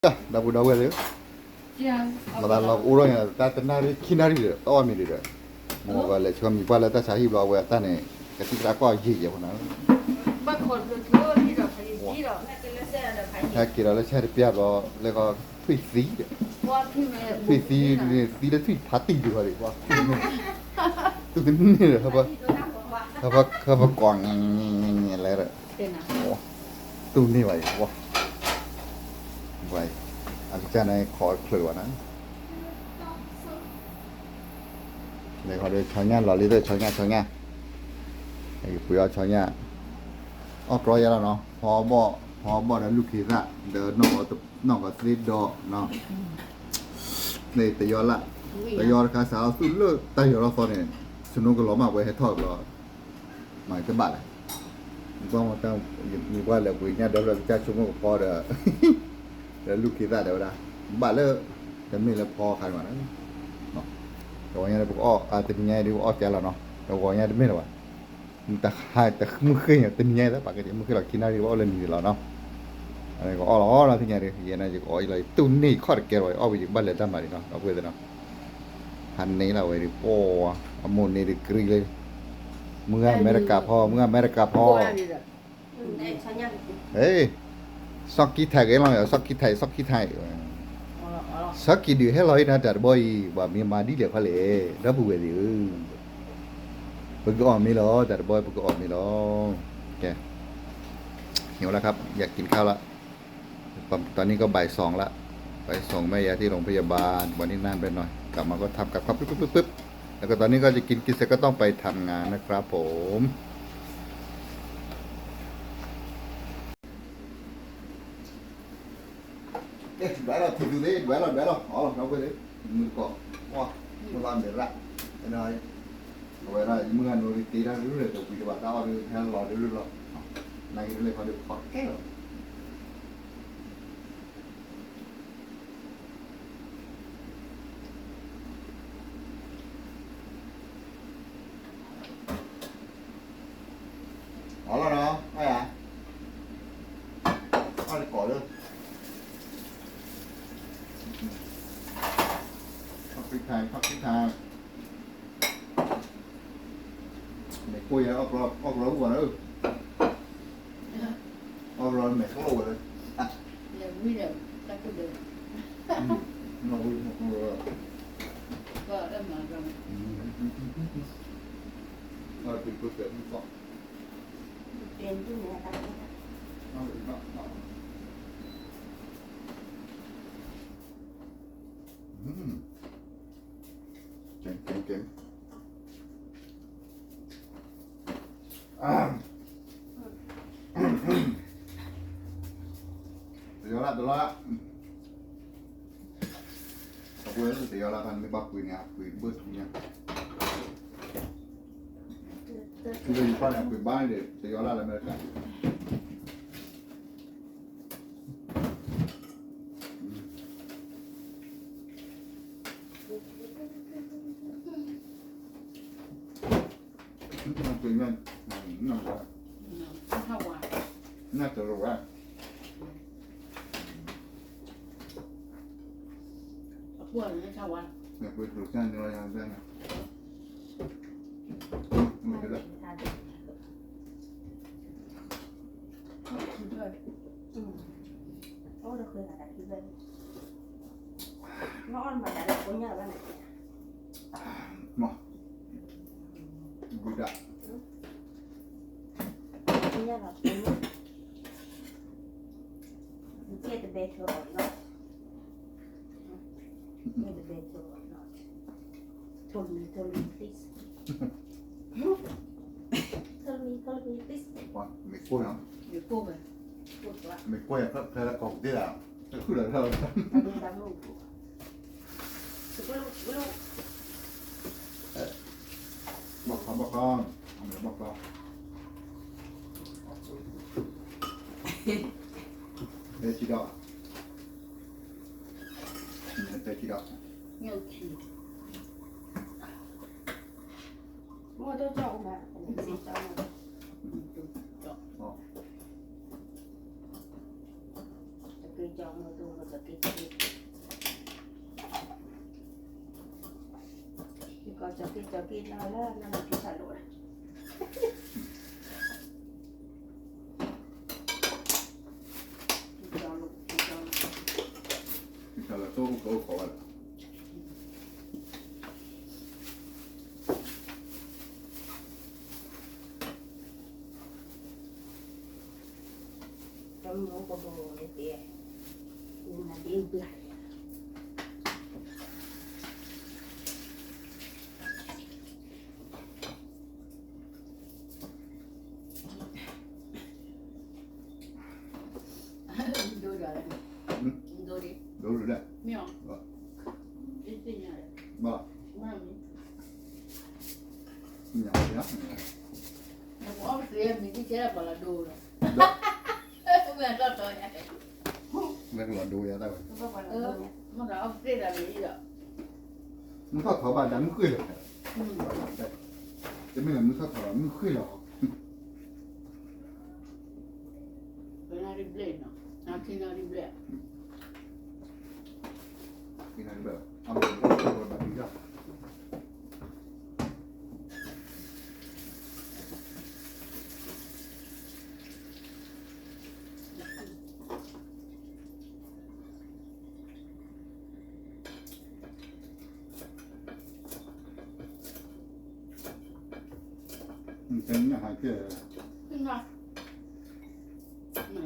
ဒီပုၢ်ဒီဝဲၢ်သ့ၣ်ဧၢ, မတၤလီၤကအိၣ်ထီၣ်ညါ တၢ်တနၣ်ရံၣ်ခံနၣ်ရံၣ်ဒီး တအီၣ်မ့ၤဒံးဒီး, မ်ကလဲၤဆှၢမံၤပှၢ်လၢတၢ်ဆါဟံၣ်ဘျီ အဝဲအတၢ်န့ၣ် ကသံၣ်သရၣ်ကွၢ်ယံာ်ယဲၢ်ဖိနၤ, ဟဲက့ၤဒီးလၢဆၢတပျၢ်ဘျီ လၢကီထွံၣ်သံဒီး, ထွံၣ်သံန့ၣ် သံလၢထွံၣ်ဖးတံၢ်ဒံးဘၣ်ဒံး, တူၢ်တန့ၢ်ဒီး ဟဲပကိး လဲၤဒီး တူၢ်န့ၢ်ဘၣ်အံၤ, အကစၢ်န့ၣ်ခိးချၢးဘၣ်နၤ, လဲၤခီဒီးဆီညၣ်လီၤလံ သၢဆီညၣ် ဆီညၣ်, ပှ့ၤအီၣ်ဆီညၣ်, အီၣ်ကြီယါလီၤနီၤ, ဖီဘီၣ် ဖီဘီၣ်ဒီးလူၢ်ခ့သၣ် ဒီး နီၢ်ကီၢ်သ့ဒီး တယီလၢ်, တယီတခါစးထီၣ်သူၣ်လၢတၢ်ယီၤထီၣ်သီန့ၣ်, စနိကလီၤမၢ်ဝဲဟဲထီၣ်ဘျီ, မၤတဘၣ်လဲၣ်, မ့ၢ်ကွၢ်မတၢ်, မ့ၢ်ကွၢ်လဲၤပှ့ၤညၣ်ဒီဖျၢၣ်ကစၢ်ဆိကမိၣ်ကဖီဒီး, ဒီးလူၢ်ခ့သၣ်တဲဝဲဒၣ်, ဘၣ်လၢ, တမ့ၢ်လၢဖီခါန့ၣ်ဘၣ်, တဂီၤညါပကအီၣ်, တနံၤညါဒ်ပအီၣ်ကဲလီၤနီၤ, တဂီၤညါတမ့ၢ်လၢၤဘၣ် တဟါတမုၢ်ဃ့ၢ်ညါ တနံၤညါအံၤသပှၢ်ကတၢၢ် မုၢ်ဃ့ၢ်လီၤခံနၣ်ရံၣ် ဘၣ်အိၣ်လၢနံၤန့ၣ်လီၤနီၤ, အန့ၣ်ကအီၣ်လီၤနီၤ သ့ၣ်ညါဒီး ယဲန့ၣ် ယကအီၣ်လီၤ ယတူၢ်န့ၢ်ယခီၣ်တကဲလီၤ ယအီၣ်ဝံၤယကဘၣ်လဲၤတၢ်မၤဒံးနီၤ ဒီပုၢ်ဝဲၢ်သ့ၣ်နီၤ, ဟးန့ၢ်လီၤဝဲဒံး ပှၤအမိၢ်န့ၣ်ဒံးကြံလၢ, မုၢ်ဂၤအမဲရကၤဖီ မုၢ်ဂၤအမဲရကၤဖီ စီၣ်ကံထဲးက့ၤလီၤ စီၣ်ကံထဲး စီၣ်ကံထဲး, စီၣ်ကံဒုးဟဲလီၤအံၤနၤ တၢ်တဘီအံၤ ပှၤမ့ၢ်မၤဒ်လဲၣ်ခီလဲၣ် ဒီပုၢ်ဝဲၢ်သ့ၣ်ဧၢ, ပကအီၣ်မ့ၤလီၤ တၢ်တဘီအံၤ ပကအီၣ်မ့ၤလီၤ, ကဲ, หิวแล้วครับ อยากกินข้าวละ ตอนนี้ก็บ่ายสองละ บ่ายสองแม่ยายที่โรงพยาบาล วันนี้นั่งไปหน่อย กลับมาก็ทำกับข้าวปุ๊บปุ๊บปุ๊บปุ๊บ แล้วก็ตอนนี้ก็จะกิน กินเสร็จก็ต้องไปทำงานนะครับผม ဒွဲလီၤထူသူလံ ဒွဲလီၤ ဒွဲလီၤ အီလီၤ ဒီပုၢ်ဝဲၢ်သ့ၣ် မုၢ်တကိး ဝါ မုၢ်လီၤမဲာ်ရၣ် အဝဲဒၣ် မုၢ်ဂၤနိရံတ့တၢ်ရူၢ်လၢတဝံၤတဘၣ် တၢ်အီၣ်ဒုးဟဲလီၤဒုးလီၤ နာ်က့တလဲၤခီဒုးခီကဲလီၤ အီလီၤနီၤ အီယၤ အီတကိးလၢ ခီၣ်ဖံးထါ ခီၣ်ဖံးထါ မဲာ်ကိၢ်ယၤ အီၣ်ကျီ အီၣ်ကျီအိၣ်ဝဲလၢ အီၣ်ကျီမဲာ်ကျိၣ်ဝဲလၢ လဲၤဝံၤဒီး တၢ်ကူၣ်ဒၢ နီၣ်ဝံၤ နီၣ်ဝံၤ အီၣ်တကူၣ်တၢ်မုၢ်သီၣ် ကဲ ကဲ ကဲ တယီလၢ တလီလၢ အပှ့ၤတယီလၢ မ့ၢ်ဘၣ်ပှ့ၤန့ၣ် အပှ့ၤဘၣ်ထူညါ လၢယပၢ်န့ၣ် အပှ့ၤဘၣ်န့ၣ်ဒီး တယီလၢလၢအမဲရကၤ မ့ၢ် ဘုဒ္ဓ Get the better or not. Get the better or not. Tell me, tell me, please. Tell me, tell me, please. မ့ၢ်ကိၢ်ယၤ မ့ၢ်ကိၢ်ယၤ မ့ၢ်ကိၢ်ယၤ ဖဲလၢကီၢ်ပူၤသ့ၣ်ဧါ တခုလၢ်ထီၣ် ဘၣ်ခီ ဘၣ်ခီ အမ့ၢ်ဘၣ်ခီ တဲကံဒီး တဲကံဒီး တက့ၢ်ကၠီ ကက့ၤက့ၤလၢလၢလၢက့ၤဆၣ်လိၣ်လၢ က့ၤဆၣ်လၢတိၢ်အိၣ်ကအိၣ်ခိးဝဲလီၤ. ဒိၣ်ဒိၣ်ဒၣ်, မ့ၢ်အီၤ, ဘၣ်, မ့ၢ်အီၤ, မ့ၢ်အီၤ, မ့ၢ်အီၤ, မ့ၢ်အီၤ, မ့ၢ်အီၤ, မ့ၢ်အီၤ, မ့ၢ်အီၤ, မ့ၢ်အီၤ, မုၢ်ထီၣ်ထီဘၣ်ဒီးမုၢ်ဃ့ၢ်လီၤ, တမ့ၢ်လၢမုၢ်ထီၣ်ထီဘၣ်မုၢ်ဃ့ၢ်လီၤ. အ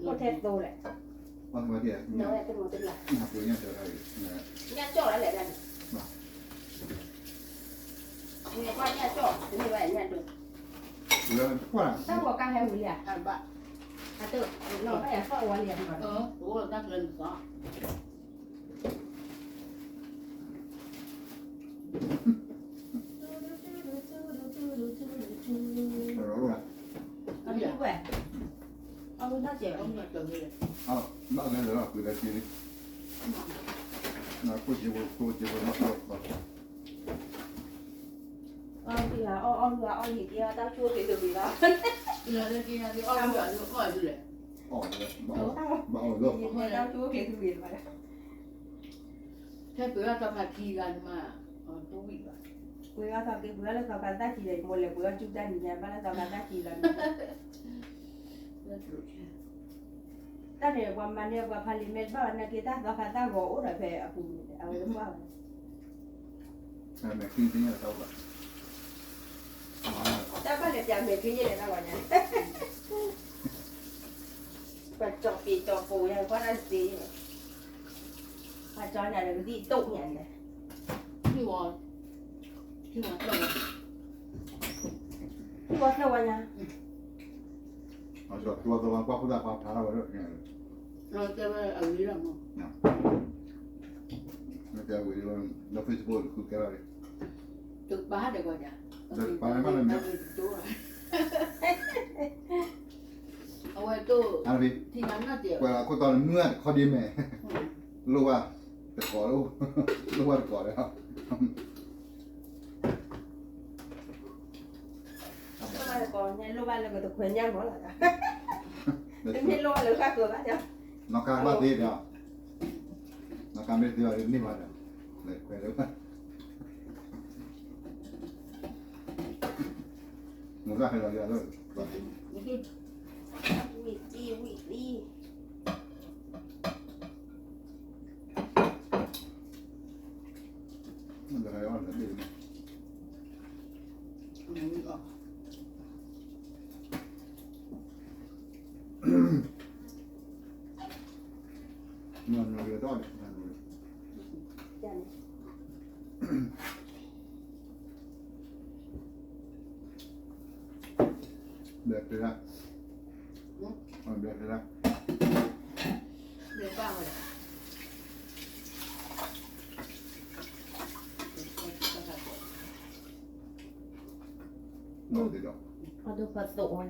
ိၣ်ထဲသိးလဲၣ်, ညၣ်ကၠီၣ်လဲၣ်, ညၣ်ကၠီၣ်, တမ့ၢ်ဘၣ်ညၣ်ဒိၣ်, တၢ်ဂီၤကါဟဲဝံၤလံဧါ, အတ, နီၢ်ဘၣ်ယၤသီၣ်ဝဲလံဧါ, ဝဲ, အဝဲဒၣ်ကဲ, ဘၣ်လဲၤလၢအပှ့ၤလၢက့ၤလံ, နကိၣ်က့ၤဝဲ ကိၣ်က့ၤဝဲ မၤကီၢ်ကီၢ်, အီၣ်အီၣ်အီၣ်အီၣ်ယံာ်က့ၤအီၣ်တၢ်ဆိက့ၤတဝံၤဘၣ်, အီၣ်, ဘၣ်အီၣ်လီၤ, တၢ်ဆိက့ၤတဝံၤဘၣ်, ထဲပှ့ၤဘၣ်သီခါခံဂၤန့ၣ်မး, တဝံၤဘၣ်, ပှ့ၤဘၣ်သီခါ ပှ့ၤဘၣ်လၢသီခါသၣ်ခံဂၤ မိၢ်လဲၤပှ့ၤအီၣ်ကၠူတၢ်နံၤညါ ဘၣ်လၢသီခါသၣ်ခံဂၤန့ၣ် တၢ်န့ၣ်ပှၤမၤန့ၢ်ပှၤဖးလံာ်မဲာ်တဘၣ်ဘၣ် နာ်က့တၢ်သီခါသၣ်ဂီၤအိၣ်ဒီးဖဲအပူၤန့ၣ် အဝဲတကွၢ်ဘၣ်, တၢ်ဘၣ်လဲၤပျးမဲာ်ချံယဲၢ်လဲၤတၢ်ဂီၤညါ, ပှၤကၠီၤပ့ၤကၠီၤပိၤယဲၢ် ကွၢ်တၢ်တသ့, ပှၤကၠီၤညါဒီးကသံၣ်တိၣ်ညါန့ၣ်, ထံဝီသၢဝါညါ, ထံဝီသၢဝါကွၢ်ဖိသၣ်ပှၤဖျါထီၣ်ဝဲဒၣ်, တဲဝဲအဂ့ၤလီၤမး, တဲဝဲလၢ Facebook တခုကဲထီၣ်လံ, တကပၤဒီးကွၢ်ညါ, တကပၤန့ၣ်ဘၣ်လၢမ့ၢ် အဝဲတိၢ်, ကွဲးလီၤခိၣ်တီန့ၣ်မုၢ်တခီဒ်မဲာ်, လိၣ်ဘၣ်တကိး, လိၣ်ဘၣ်တကိးလီၤ, လိၣ်ဘၣ်တကိးန့ၣ် လိၣ်ဘၣ်လၢကတခွဲးညၣ်မီၢ်လီၤ, တမ့ၢ်လိၣ်ဘၣ်လၢဃၣ်ကၢၤဘၣ်ဒီး, နီၢ်ကါဘၣ်သ့ဒီး, နီၢ်ကါမ့ၢ်သ့ဘၣ်န့ၢ်ဘၣ်ဒီး, လဲၤခွဲးလၢ မိၢ်သၣ်ဟဲလီၤလံ, ဝံၣ်သံ, ဝံၣ်သံ, ဘျဲၣ်ဖဲဒၣ်, ဘျဲၣ်ဖဲဒၣ်, ဘျဲၣ်ပၢ်ဝဲ, နီၢ်သ့ၣ်ဒီး, အဒိၣ်ဖးသိးဝဲ,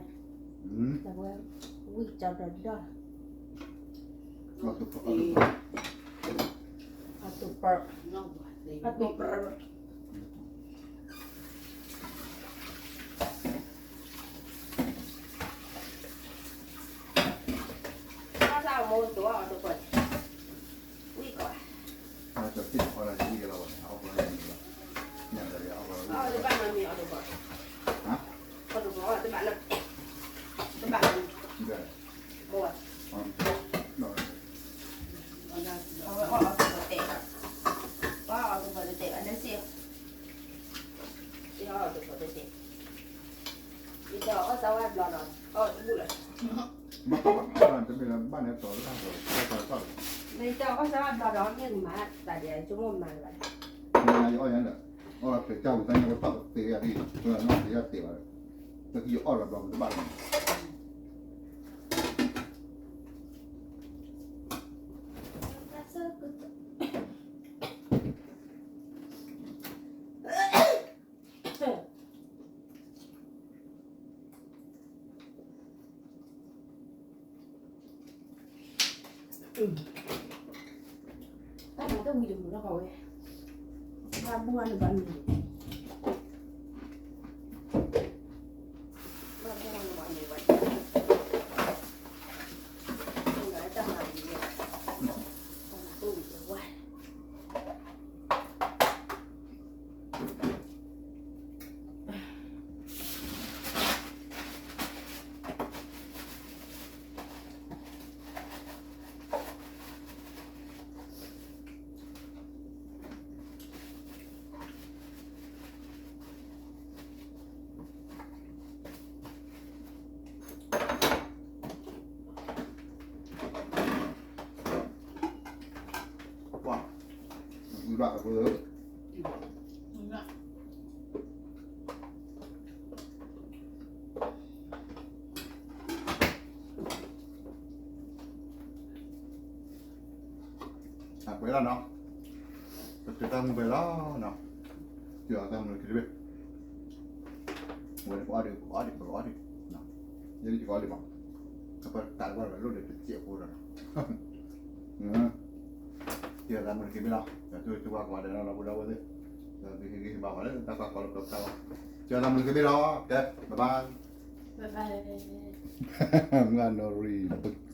အဝဲ, ဝံၣ်ကၠီဒီးဒီး, အဒိၣ်ဖး, အဒိၣ်ဖး, အဒိၣ်ဖး ဘၣ်ဆၣ်အမိၢ်ဒိၣ်အီၤတပှၢ်န့ၣ်, ဒီးစ့ၢ်ကီးအီၣ်ဒၣ်ယံၤလီၤဘၣ်န့ၣ် အီၣ်ကီးလၢယံၤလီၤ, ညၣ်တဂၤအီၣ်ကီးလၢယံၤလီၤ, အီၣ်တဘၣ်နီတမံၤအီၣ်တဘၣ်, အီၣ်တဘၣ်လၢ, တဘၣ်လၢ, ဘၣ်, အဝဲအီၣ်အီၣ်တဘၣ်တဲ, အီၣ်အီၣ်တဘၣ်တတဲဘၣ်လၢစ့ၢ်, စ့ၢ်အီၣ်အီၣ်တဘၣ်တတဲ, ယတအီၣ်စၢ်ဝါဘျီဒီး အီၣ်တဘူၣ်လီၤ. ဘၣ်တမ့ၢ်လၢဘၣ်န့ၣ်တီၤလၢတၢ်တီၤ, တၢ်တီၤတတီၤလီၤ, မ့ၢ်တအီၣ်စၢ်ဝါဘျီဒီးမ့ၢ်ကမၤတၢ်ဒ်အံၤ ဆိကမိၣ်မၤလၢၤဘၣ်, ယအီၣ်ညါဒီး, အီၣ်ဖျဲးကၢ်ဝံၤတၢ်ညါဝဲတီၢ်တသ့ဝဲဒၣ်, နီၢ်သ့ဝဲတသ့ဘၣ်ဒီး, တၢ်ကယအီၣ်လီၤဘျီပတဘၣ်လီၤ. တၢ်မၤတဝံၤတမုာ်လၢၤဘၣ်ဝဲ, ဘၣ်ဘူၣ်အီၤန့ၣ်ဘၣ်မုာ်, ဘၣ်ဘူၣ်အီၤန့ၣ်ဘၣ်မုာ်ဝဲ, တၢ်မၤဝံၤ, တၢ်မၤတဝံၤတဝါ ပှၤ, ဘၣ်အဃိ, အကွဲးလီၤနီၤ, ပတုၤတၢ်မုာ်ဝဲလီၤနီၤ, တုၤအီၤတၢ်မုာ်လီၤခံတဘ့ၣ်, ဝဲန့ၣ်ပအီၣ်ဒံး ပကအီၣ်ဒံး ပကအီၣ်ဒံး, ယဲဒၣ်ယကအီၣ်ဒံးမး, အပတၢ်တဝၢ်လီၤလိၣ်ဒီးတစဲးဖိဒီးနီၤ, တုၤအီၤတၢ်မုာ်လီၤခံဘ့ၣ်လီၤ, ဒီးသုတဝၢ်ကိးဂၤဒဲးနီၤ ဒီပုၢ်ဒီဝဲၢ်သ့ၣ်, ဒီးသုဟ့ၣ်ဂံၢ်ဟ့ၣ်ဘါပှၤလၢတၢ်ကွၢ်ကီလၢပျၢၤပတၢ်ဝဲ, တုၤအီၤတၢ်မုာ်လီၤခံဘ့ၣ်လီၤ, ကဲ bye bye, bye bye, မုၢ်ဂၤနီၢ်ရံၣ်